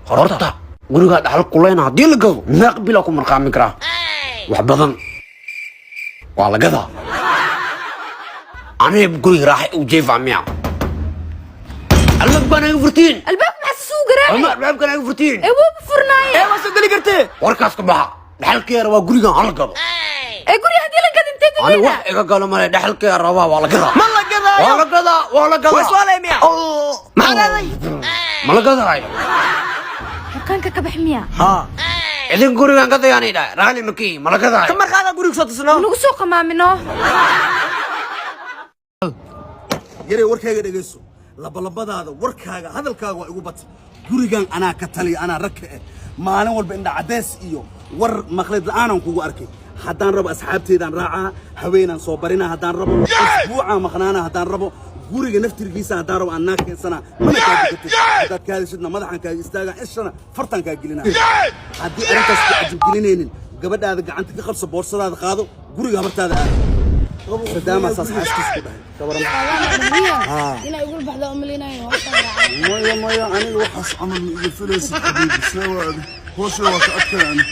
Horta gurigaa dhaxal kuleyna haddii la gado, meeq bilaa ku marqaami karaa? Wax badan waa la gadaa. Aniga guriga raaxa u jeefaa miya? Albaabkaan iga furtiin. Albaabka maxaa suu garaacay? Ama albaabkaan iga furtiin. Ee, wuuba furnaaye. Ee, waa soo geli kartee. Warkaas ka baxa. Dhaxalkeera waa gurigan, hala gado. Ee, guriga haddii la gado, intee Ani degeyna? wax iga galo male, dhaxalkeera rabaa, waa la gadaa. Ma la gadaayo. Waa la gadaa, waa la gadaa. Way su'aalay miya? Maxaa leeday? Ma la gadaayo? Harqaanka ka bax miya? Haa. Idin gurigan gadayaanay dhahay, raali makii, ma la gadaayo? Ka marqaada guriga soo tusno. Nagu soo qamaamino. Yarey, warkayga dhegayso. Labalabadaada, warkaaga, hadalkaaga waa igu batay. Gurigan anaa ka taliya, anaa rag ka eh. Maalin walba indha caddeys iyo war maqlid la'aanaan kugu arkay. Haddaan rabo asxaabteydaan raacaa, haweenaan soo barinaa. Haddaan rabo isbuucaan maqnaana. Haddaan rabo guriga naftirkiisa, haddaan rabo aan naag keensanaa. Mana kaadi kartid. Haddaad kaadishidna madaxaan kaaga istaagaa, ishana fartaan kaa gelinaa. Haddii arrintaas ku cajabgelinaynin, gabadhaada gacanta ka qabso, boorsadaada qaado, guriga habartaada aad. Sadaamaa saas xaaskiis ku dhahay. Gabaran. Inay igula baxda umalinayo, waa soo raacay. Maya, maya, aniga waxaas camal ma iga filaysid, xabiibi. See waa adi? Hoosha waa ka adkay ani.